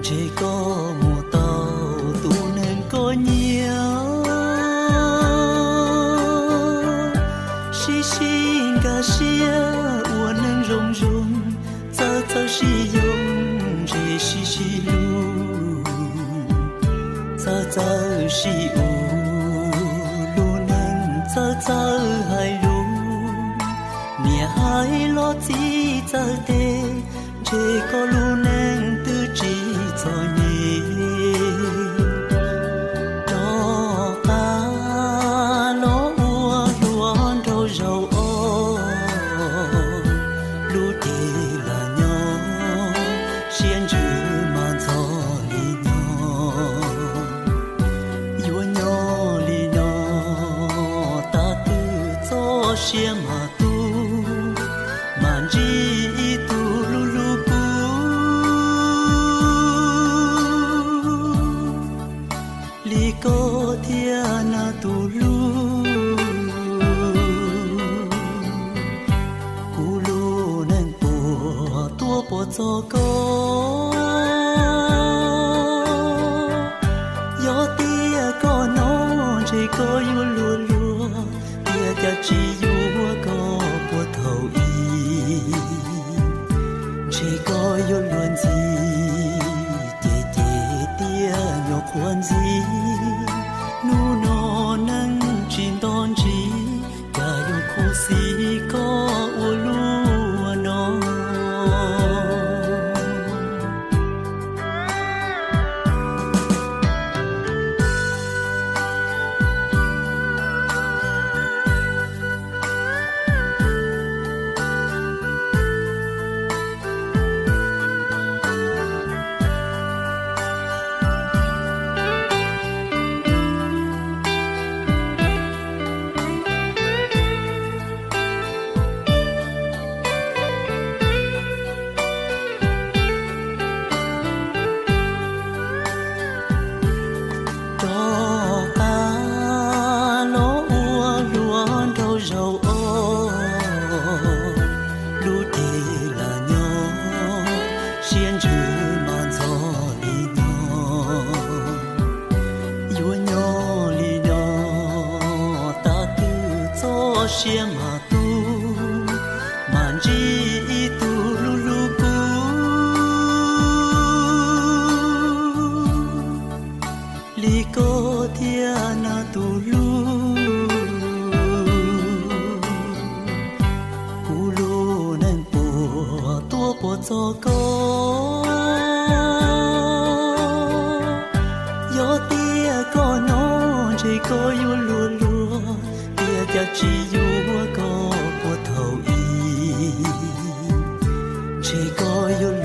Ntshe koj mus tau tus neeg koj nyiam, sib sib nkag siab ua neeg zoo zoo, txawj txawj sib yoog, ntshe sib sib hlub, txawj txawj sib ua, lub neej txawj txawj hais lus, niam hais los txiv txawj teb, ntshe koj lub neej twb tsis txom nyem. Rov qab los ua hluas nraug zaum ob, lub cev lam nyob, siab ntsws mas ntxhov li nyob. Yuav nyob li no, tas twg txoj sia mas tu, mas ntsib ib tug hlub hlub kuv li koj thiab na tus hlub. Kuv lub neej puas tuaj puas txog koj, yog tias koj hnov ntshe koj yuav luag luag, tias cas tsis yuav koj puag thaum ub. Ntshe koj yuav luag ntxhi, ces ces tias nyuam qhuav ntxhi. Hnub no neej tsis nto ntsis, cas yuav khuv xim koj ua luaj no. Rov qab los ua hluas nraug zaum ob, lub cev lam nyob, siab ntsws mas ntxhov li nyob. Yuav nyob li no, tas twg txoj sia mas tu, mas ntsib ib tug hlub hlub kuv li koj thiab na tus hlub. Kuv lub neej puas tuaj puas txog koj, yog tias koj hnov ntshe koj yuav luag luag, tias cas tsis yuav koj puag thaum ub. Ntshe koj yuav